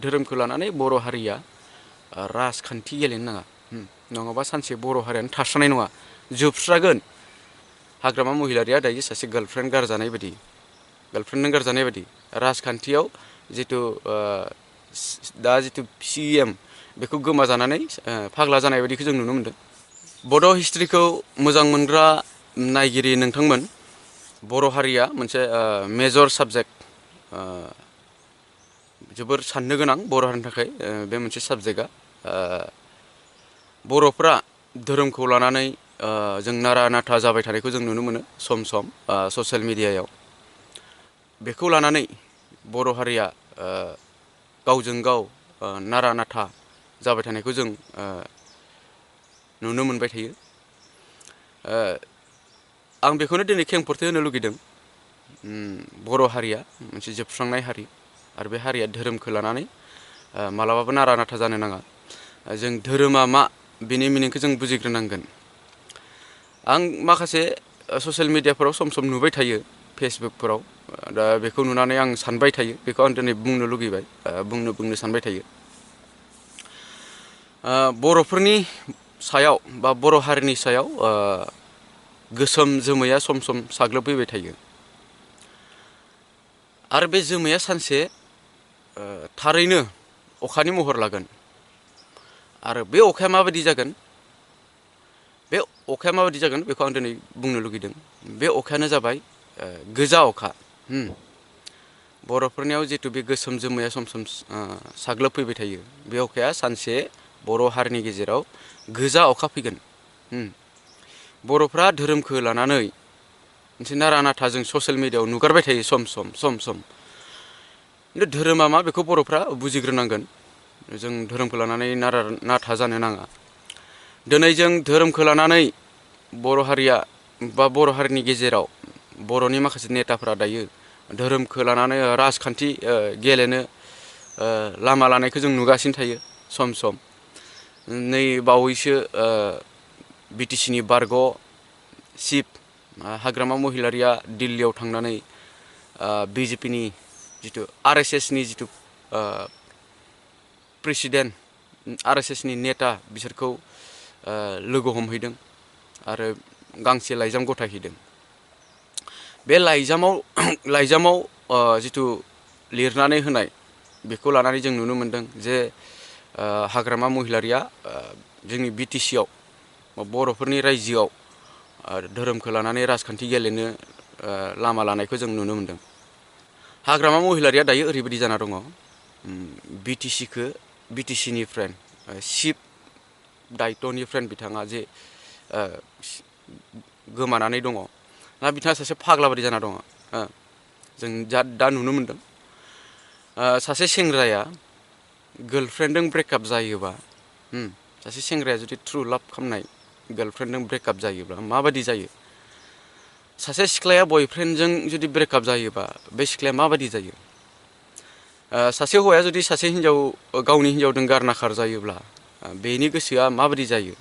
धोरोमखौ लानानै बर' हारिया राजखान्थि गेलेनो नाङा नङाबा सानसे बर' हारियानो थास्रानाय नङा जोबस्रागोन हाग्रामा महिलारिया दायो सासे गार्लफ्रेन्ड गारजानाय बायदि गार्लफ्रेन्डजों गारजानाय बायदि राजखान्थियाव जिथु दा जिथु CM बेखौ गोमाजानानै फाग्ला जानाय बायदिखौ जों नुनो मोनदों बड' हिस्ट्रिखौ मोजां मोनग्रा नायगिरि नोंथांमोन बर' हारिया मोनसे मेजर साबजेक्ट जोबोर साननो गोनां बर' हारिनि थाखाय बे मोनसे साबजेक्टआ बर'फ्रा धोरोमखौ लानानै जों नारा नाथा जाबाय थानायखौ जों नुनो मोनो सम सम ससियेल मिडियायाव बेखौ लानानै बर' हारिया गावजों गाव नारा नाथा जाबाय थानायखौ जों नुनो मोनबाय थायो आं बेखौनो दिनै खेंफोरथि होनो लुगैदों बर' हारिया मोनसे जोबस्रांनाय हारि आरो बे हारिया धोरोमखौ लानानै मालाबाबो नारा नाथा जानो नाङा जों धोरोमा मा बेनि मिनिंखौ जों बुजिग्रोनांगोन आं माखासे ससियेल मिडियाफोराव सम सम नुबाय थायो फेसबुकफोराव दा बेखौ नुनानै आं सानबाय थायो बेखौ आं दिनै बुंनो लुगैबाय बुंनो सानबाय थायो बर'फोरनि सायाव बा बर' हारिनि सायाव गोसोम जोमैया सम सम साग्लोबफैबाय थायो आरो बे जोमैया सानसे थारैनो अखानि महर लागोन आरो बे अखाया माबायदि जागोन बे अखाया माबायदि जागोन बेखौ आं दिनै बुंनो लुगैदों बे अखायानो जाबाय गोजा अखा बर'फोरनियाव जिथु बे गोसोम जोमैया सम सम साग्लोबफैबाय थायो बे अखाया सानसे बर' हारिनि गेजेराव गोजा अखा फैगोन बर'फ्रा धोरोमखौ लानानै मोनसे नारा नाथा जों ससियेल मिडियायाव नुगारबाय थायो सम सम खिन्थु धोरोमा मा बेखौ बर'फ्रा बुजिग्रोनांगोन जों धोरोमखौ लानानै नारा नाथा जानो नाङा दिनै जों धोरोमखौ लानानै बर' हारिया बा बर' हारिनि गेजेराव बर'नि माखासे नेताफोरा दायो धोरोमखौ लानानै राजखान्थि गेलेनो लामा लानायखौ जों नुगासिनो थायो सम सम नै बावैसो BTC नि बारग' चिफ हाग्रामा महिलारिया दिल्लीयाव थांनानै BJP नि जिथु RSS नि जिथु प्रेसिडेन्ट RSS नि नेता बिसोरखौ लोगो हमहैदों आरो गांसे लाइजाम गथायहैदों बे लाइजामाव जिथु लिरनानै होनाय बेखौ लानानै जों नुनो मोनदों जे हाग्रामा महिलारिया जोंनि BTC आव बर'फोरनि रायजोआव धोरोमखौ लानानै राजखान्थि गेलेनो लामा लानायखौ जों नुनो मोनदों हाग्रामा महिलारिया दायो ओरैबायदि जाना दङ BTC नि फ्रेन्ड चिफ दायित्वनि फ्रेन्ड बिथाङा जे गोमानानै दङ ना बिथाङा सासे फाग्ला बायदि जाना दङ जों दा नुनो मोनदों सासे सेंग्राया गार्लफ्रेन्डजों ब्रेकआप जायोबा सासे सेंग्राया जुदि ट्रु लाभ खालामनाय गार्लफ्रेन्डजों ब्रेकआप जायोब्ला माबायदि जायो सासे सिख्लाया बयफ्रेन्डजों जुदि ब्रेकआप जायोबा बे सिख्लाया माबायदि जायो सासे हौवाया जुदि सासे गावनि हिन्जावजों गारना खारजायोब्ला बेनि गोसोआ माबायदि जायो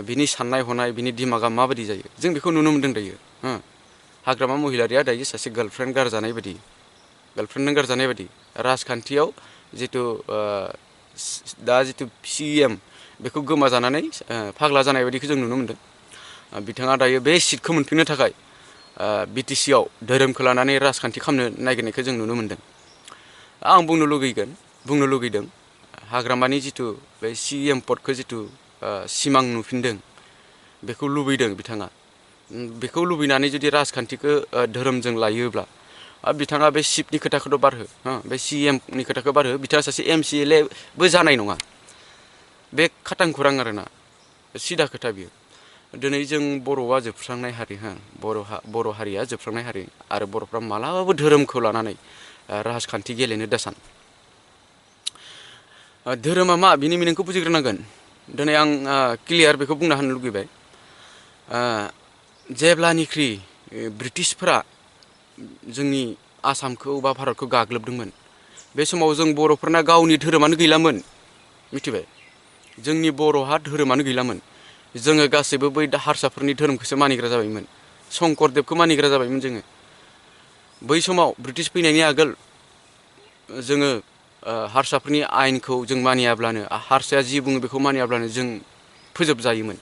बिनि साननाय हनाय बिनि दिमागा माबायदि जायो जों बेखौ नुनो मोनदों दायो हाग्रामा महिलारिया दायो सासे गार्लफ्रेन्डजों गारजानाय बायदि राजखान्थियाव जिथु दा जिथु CM बेखौ गोमाजानानै फाग्ला जानाय बायदिखौ जों नुनो मोनदों बिथाङा दायो बे सिटखौ मोनफिननो थाखाय BTC आव धोरोमखौ लानानै राजखान्थि खालामनो नागिरनायखौ जों नुनो मोनदों आं बुंनो लुगैदों हाग्रामानि जिथु बे CM पदखौ जिथु सिमां नुफिनदों बेखौ लुबैदों बिथाङा बेखौ लुबैनानै जुदि राजखान्थिखौ धोरोमजों लायोब्ला बिथाङा बे चिफनि खोथाखौथ' बारहो बे CMनि खोथाखौ बारहो बिथाङा सासे MCLA बो जानाय नङा बे खाथां खुरां आरोना सिदा खोथा बियो दिनै जों बर'आ जोबस्रांनाय हारि बर' हारिया जोबस्रांनाय हारि आरो बर'फ्रा मालाबाबो धोरोमखौ लानानै राजखान्थि गेलेनो दासान धोरोमा मा बिनि मिनिंखौ बुजिग्रोनांगोन दिनै आं क्लियार बेखौ बुंना होनो लुगैबाय जेब्लानिख्रुइ ब्रिटिशफोरा जोंनि आसामखौ बा भारतखौ गाग्लोबदोंमोन बे समाव जों बर'फोरना गावनि धोरोमानो गैलामोन मिथिबाय जोंनि बर'हा धोरोमानो गैलामोन जोङो गासैबो बै हारसाफोरनि धोरोमखौसो मानिग्रा जाबायमोन शंकरदेबखौ मानिग्रा जाबायमोन जोङो बै समाव ब्रिटिश फैनायनि आगोल जोङो हारसाफोरनि आयेनखौ जों मानियाब्लानो हारसाया जि बुङो बेखौ मानियाब्लानो जों फोजोबजायोमोन।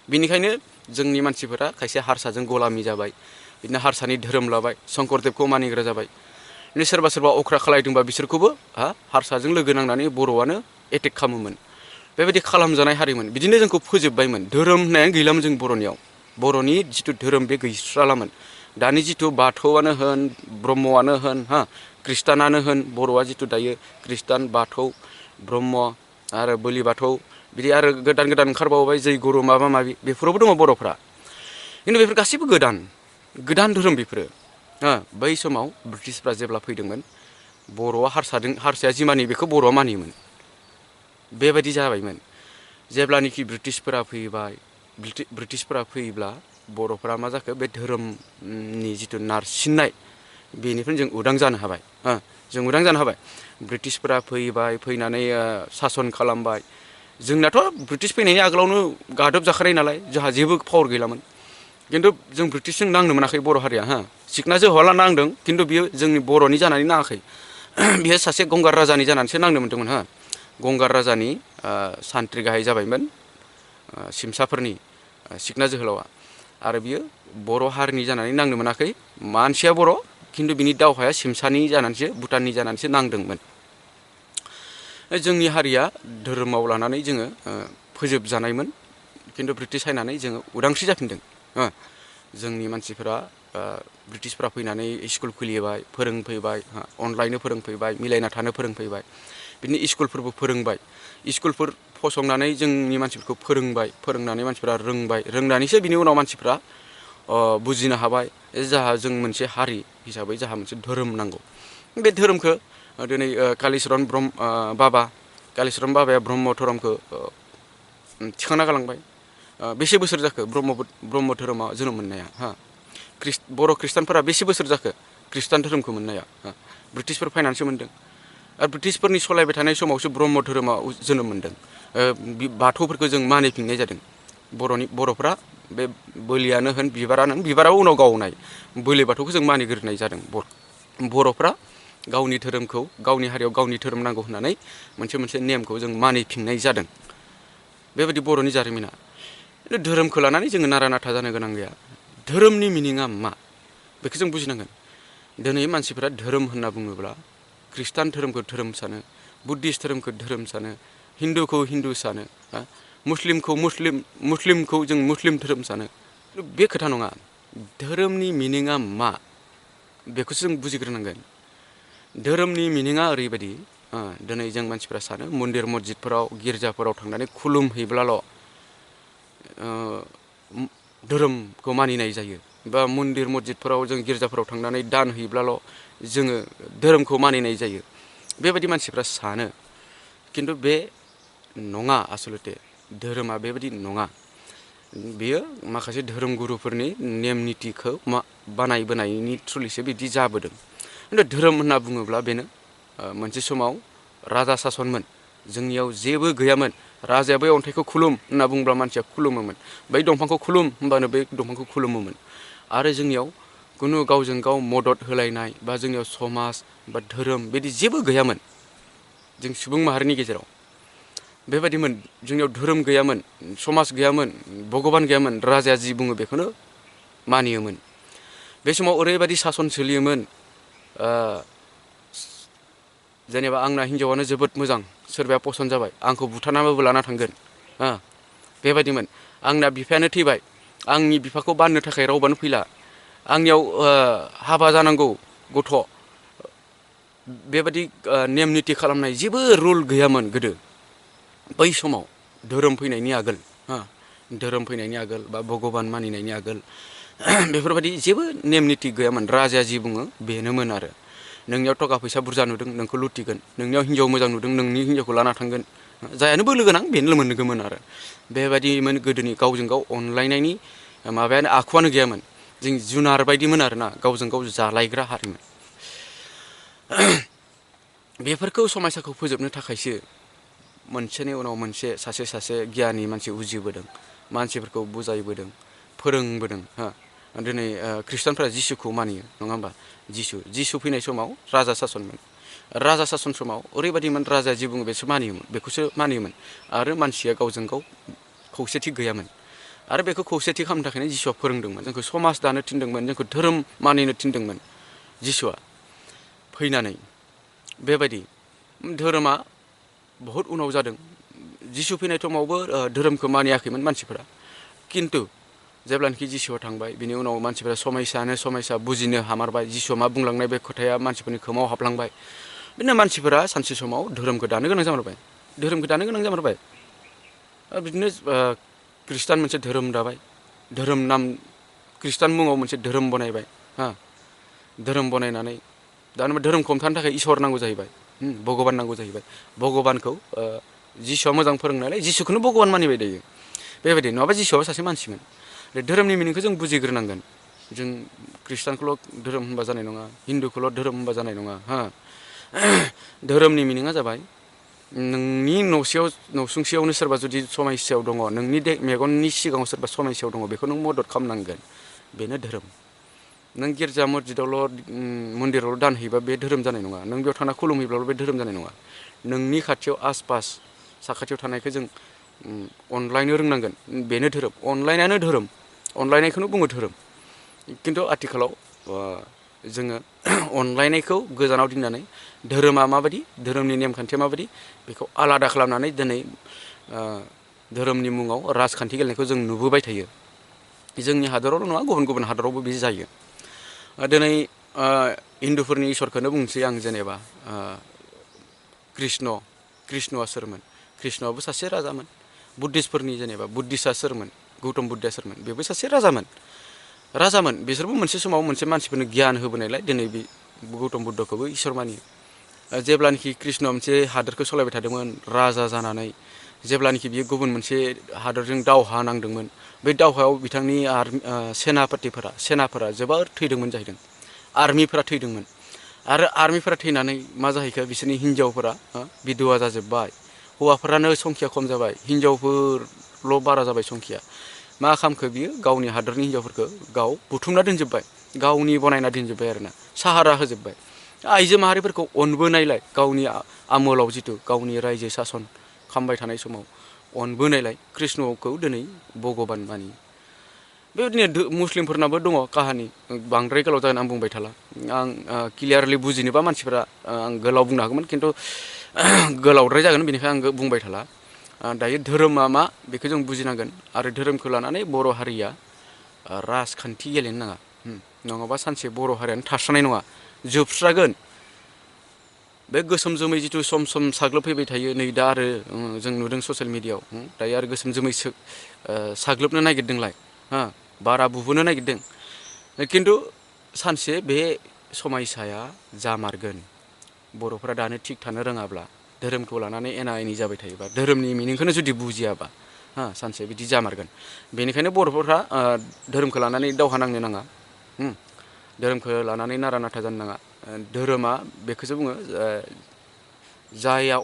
बिनिखायनो जोंनि मानसिफोरा खायसे हारसाजों गलामि जाबाय, बिदिनो हारसानि धोरोम लाबाय, शंकरदेबखौ मानिग्रा जाबाय। बिदिनो सोरबा सोरबा अख्रा खालायदोंबा बिसोरखौबो हारसाजों लोगो नांनानै बर'आनो एटेक खालामोमोन। बेबायदि खालामजानाय हारिमोन। बिदिनो जोंखौ फोजोबबायमोन। धोरोम होननायानो गैलामोन जों बर'नियाव। बर'नि जिथु धोरोम बे गैस्रालामोन। दानि जिथु बाथौआनो होन, ब्रह्मआनो होन, ख्रिस्टानानो होन, बर'आ जिथु दायो ख्रिस्टान, बाथौ, ब्रह्म आरो बोलि बाथौ, बिदि आरो गोदान गोदान ओंखारबावबाय जैगुरु माबा माबि, बेफोरावबो दङ बर'फ्रा। खिन्थु बेफोर गासैबो गोदान धोरोम बेफोरो। बै समाव ब्रिटिशफ्रा जेब्ला फैदोंमोन, बर'आ हारसाया जि मानियो बेखौ बर'आ मानियोमोन। बेबायदि जाबायमोन। जेब्लानोखि ब्रिटिशफोरा फैयोब्ला बर'फ्रा मा जाखो, बे धोरोमनि जिथु नारसिननाय बेनिफ्राय जों उदां जानो हाबाय। जों उदां जानो हाबाय। ब्रिटिशफोरा फैबाय, फैनानै सासन खालामबाय। जोंनाथ' ब्रिटिश फैनायनि आगोलावनो गादब जाखानाय नालाय, जोंहा जेबो पावार गैलामोन। खिन्थु जों ब्रिटिशजों नांनो मोनाखै बर' हारिया। सिखना जोहोलावला नांदों, खिन्थु बियो जोंनि बर'नि जानानै नाङाखै। बियो सासे गंगार राजानि जानानैसो नांनो मोन्दोंमोन। गंगार राजानि सान्थ्रि गाहाय जाबायमोन सिमसाफोरनि सिखना जोहोलावा। आरो बियो बर' हारिनि जानानै नांनो मोनाखै। मानसिया बर', खिन्थु बिनि दावहाया सिमसानि जानानैसो, भुटाननि जानानैसो नांदोंमोन। जोंनि हारिया धोरोमाव लानानै जोङो फोजोबजानायमोन। खिन्थु ब्रिटिश फैनानै जोङो उदांस्रि जाफिनदों। जोंनि मानसिफोरा ब्रिटिशफ्रा फैनानै स्कुल खुलिबाय, फोरोंफैबाय, अनलायनो फोरोंफैबाय, मिलायना थानो फोरोंफैबाय। बिदिनो स्कुलफोरबो फोरोंबाय। स्कुलफोर फसंनानै जोंनि मानसिफोरखौ फोरोंबाय। फोरोंनानै मानसिफ्रा रोंबाय। रोंनानैसो बिनि उनाव मानसिफ्रा बुजिनो हाबाय, जोंहा जों मोनसे हारि हिसाबै जोंहा मोनसे धोरोम नांगौ। बे धोरोमखौ दिनै कालिचरन बाबाया ब्रह्म धोरोमखौ थिखांना गालांबाय। बेसे बोसोर जाखो ब्रह्म धोरोमा जोनोम मोननाया? बर' खृष्टानफोरा बेसे बोसोर जाखो खृष्टान धोरोमखौ मोननाया? ब्रिटिशफोर फायनानैसो मोनदों। आरो ब्रिटिशफोरनि सलायबाय थानाय समावसो ब्रह्म धोरोमा जोनोम मोनदों। बाथौफोरखौ जों मानिफिननाय जादों। बर'फ्रा बे बोलियानो होन, बिबाराबो उनाव गावनाय, बोलि बाथौखौ जों मानिग्रोनाय जादों। बर'फ्रा गावनि धोरोमखौ, गावनि हारियाव गावनि धोरोम नांगौ होननानै मोनसे नेमखौ जों मानिफिननाय जादों। बेबायदि बर'नि जारिमिना। धोरोमखौ लानानै जोङो नारा नाथा जानो गोनां गैया। धोरोमनि मिनिङा मा, बेखौ जों बुजिनांगोन। दिनै मानसिफोरा धोरोम होनना बुङोब्ला खृष्टान धोरोमखौ धोरोम सानो, बुद्धिस्ट धोरोमखौ धोरोम सानो, हिन्दुखौ हिन्दु सानो, मुस्लिमखौ जों मुस्लिम धोरोम सानो। बे खोथा नङा। धोरोमनि मिनिङा मा, बेखौसो जों बुजिग्रोनांगोन। धोरोमनि मिनिङा ओरैबायदि, दिनै जों मानसिफ्रा सानो मन्दिर मस्जिदफोराव, गिर्जाफोराव थांनानै खुलुमहैब्लाल' धोरोमखौ मानिनाय जायो, बा मन्दिर मस्जिदफोराव जों गिर्जाफोराव थांनानै दान हैब्लाल' जोङो धोरोमखौ मानिनाय जायो, बेबायदि मानसिफ्रा सानो। खिन्थु बे नङा। आसलथे धोरोमा बेबायदि नङा। बेयो माखासे धोरोम गुरुफोरनि नेम नितिखौ बानायबोनायनि थ्रुयैसो बिदि जाबोदों। खिन्थु धोरोम होनना बुङोब्ला बेनो। मोनसे समाव राजा सासनमोन, जोंनियाव जेबो गैयामोन। राजाया बै अन्थाइखौ खुलुम होनना बुंब्ला मानसिया खुलुमोमोन। बै दंफांखौ खुलुम होनबानो बै दंफांखौ खुलुमोमोन। आरो जोंनियाव खुनु गावजों गाव मदद होलायनाय, बा जोंनियाव समाज बा धोरोम बिदि जेबो गैयामोन जों सुबुं माहारिनि गेजेराव। बेबायदिमोन। जोंनियाव धोरोम गैयामोन, समाज गैयामोन, भगबान गैयामोन। राजाया जि बुङो बेखौनो मानियोमोन। बे समाव ओरैबायदि सासन सोलियोमोन, जेनेबा आंना हिन्जावानो जोबोद मोजां, सोरबाया पसन जाबाय, आंखौ बुथारनानैबाबो लाना थांगोन। बेबायदिमोन। आंना बिफायानो थैबाय, आंनि बिफाखौ बाननो थाखाय रावबानो फैला। आंनियाव हाबा जानांगौ गथ'। बेबायदि नेम निति खालामनाय जेबो रुल गैयामोन गोदो, बै समाव धोरोम फैनायनि आगोल। धोरोम फैनायनि आगोल बा भगबान मानिनायनि आगोल बेफोरबायदि जेबो नेम निति गैयामोन। राजाया जि बुङो बेनोमोन आरो। नोंनियाव थाखा फैसा बुरजा नुदों, नोंखौ लुथिगोन। नोंनियाव हिन्जाव मोजां नुदों, नोंनि हिन्जावखौ लाना थांगोन। जायानो बोलो गोनां बेनो मोनगौमोन आरो। बेबायदिमोन गोदोनि गावजों गाव अनलायनायनि माबायानो, आखुआनो गैयामोन। जों जुनार बायदिमोन आरोना, गावजों गाव जालायग्रा हारिमोन। बेफोरखौ समायसाखौ फोजोबनो थाखायसो मोनसेनि उनाव मोनसे सासे गियानि मानसि उजिबोदों, मानसिफोरखौ बुजायबोदों, फोरोंबोदों। दिनै खृष्टानफ्रा जिसुखौ मानियो, नङा होमबा? जिसु फैनाय समाव राजा सासनमोन। राजा सासन समाव ओरैबायदिमोन राजाया जि बुङो बेखौसो मानियोमोन आरो मानसिया गावजों गाव खौसेथि गैयामोन आरो बेखौ खौसेथि खालामनो थाखायनो जिसुआ फोरोंदोंमोन जोंखौ समाज दानो थिनदोंमोन जोंखौ धोरोम मानिनो थिनदोंमोन जिसुआ फैनानै बेबायदि धोरोमा बहुद उनाव जादों जिसु फैनाय समावबो धोरोमखौ मानियाखैमोन मानसिफोरा किन्तु जेब्लानोखि जिसुआ थांबाय बिनि उनाव मानसिफोरा समायसा बुजिनो हामारबाय जिसुआ मा बुंलांनाय बे खोथाया मानसिफोरनि खोमाव हाबलांबाय बिदिनो मानसिफोरा सानसे समाव धोरोमखौ दानो गोनां जामारबाय बिदिनो खृष्टान मोनसे धोरोम दाबाय धोरोम नाम खृष्टान मुङाव मोनसे धोरोम बनायबाय धोरोम बनायनानै दा धोरोमखौ हमथानो थाखाय इसोर नांगौ जाहैबाय भगबान नांगौ जाहैबाय भगबानखौ जिसुआ मोजां फोरोंनायलाय जिसुखौनो भगबान मानिबाय दायो बेबायदि नङाबा जिसुआबो सासे मानसिमोन धोरोमनि मिनिंखौ जों बुजिग्रोनांगोन जों खृष्टानखौल' धोरोम होनबा जानाय नङा हिन्दुखौल' धोरोम होनबा जानाय नङा धोरोमनि मिनिङा जाबाय नोंनि न'सुंसेयावनो सोरबा जुदि समायसायाव दङ नोंनि मेगननि सिगाङाव सोरबा समायसायाव दङ बेखौ नों मदद खालामनांगोन बेनो धोरोम नों गिर्जा मस्जिदावल' मन्दिरावल' दान हैबा बे धोरोम जानाय नङा नों बेयाव थांना खुलुमहैब्लाल' बे धोरोम जानाय नङा नोंनि खाथियाव आसपास साखाथियाव थानायखौ जों अनलायनो रोंनांगोन बेनो धोरोम अनलायनायखौनो बुङो धोरोम किन्तु आथिखालाव जोङो अनलायनायखौ गोजानाव दोननानै धोरोमा माबायदि धोरोमनि नेमखान्थिया माबायदि बेखौ आलादा खालामनानै दिनै धोरोमनि मुङाव राजखान्थि गेलेनायखौ जों नुबोबाय थायो जोंनि हादरावल' नङा गुबुन हादरावबो बिदि जायो दिनै हिन्दुफोरनि इसोरखौनो बुंसै आं जेनेबा कृष्णआ सोरमोन कृष्णआबो सासे राजामोन बुद्धिस्टफोरनि जेनेबा बुद्धिस्टआ सोरमोन गौतम बुद्धआ सोरमोन बेबो सासे राजामोन बिसोरबो मोनसे समाव मोनसे मानसिफोरनो गियान होबोनायलाय दिनै बे गौतम बुद्धखौबो इसोर मानियो जेब्लानोखि कृष्णआ मोनसे हादोरखौ सालायबाय थादोंमोन राजा जानानै जेब्लानोखि बियो गुबुन मोनसे हादोरजों दावहा नांदोंमोन बे दावहायाव बिथांनि सेनाफोरा जोबोर थैदोंमोन जाहैदों आर्मिफोरा थैदोंमोन आरो आर्मिफोरा थैनानै मा जाहैखो बिसोरनि हिन्जावफोरा बिधवा जाजोब्बाय हौवाफोरानो संखिया खम जाबाय हिन्जावफोरल' बारा जाबाय संखिया मा खालामखो बियो गावनि हादोरनि हिन्जावफोरखौ गाव बुथुमना दोनजोब्बाय गावनि बनायना दोनजोब्बाय आरोना साहारा होजोब्बाय आइजो माहारिफोरखौ अनबोनायलाय गावनि आमोलाव जिथु गावनि रायजो सासन खालामबाय थानाय समाव अनबोनायलाय कृष्णखौ दिनै भगबान मानियो बेबायदिनो मुस्लिमफोरनाबो दङ काहानि बांद्राय गोलाव जागोन आं बुंबाय थाला आं क्लियारलि बुजिनोबा मानसिफोरा आं गोलाव बुंनो हागौमोन खिन्थु गोलावद्राय जागोन बेनिखायनो आं बुंबाय थाला दायो धोरोमा मा बेखौ जों बुजिनांगोन आरो धोरोमखौ लानानै बर' हारिया राजखान्थि गेलेनो नाङा नङाबा सानसे बर' हारियानो थास्रानाय नङा जोबस्रागोन बे गोसोम जोमै जिथु सम साग्लोबफैबाय थायो नै दा आरो जों नुदों ससियेल मिडियाआव दायो आरो गोसोम जोमै साग्लोबनो नागिरदोंलाय बारा बुबोनो नागिरदों खिन्थु सानसे बे समायसाया जामारगोन बर'फोरा दानो थिग थानो रोङाब्ला धोरोमखौ लानानै एना एनि जाबाय थायोबा धोरोमनि मिनिंखौनो जुदि बुजियाबा सानसे बिदि जामारगोन बेनिखायनो बर'फोरा धोरोमखौ लानानै दावहा नांनो नाङा धोरोमखौ लानानै नारा नाथा जानो नाङा धोरोमा बेखौसो बुङो जायहा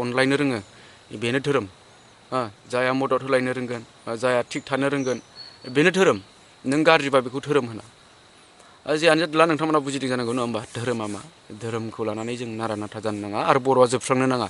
अनलायनो रोङो बेनो धोरोम जायहा मदद होलायनो रोंगोन जायहा थिग थानो रोंगोन बेनो धोरोम नों गाज्रिबा बेखौ धोरोम होना जियानो जादोला नोंथांमोना बुजिदों जानांगौ नङा होमबा धोरोमा मा धोरोमखौ लानानै जों नारा नाथा जानो नाङा आरो बर'आ जोबस्रांनो नाङा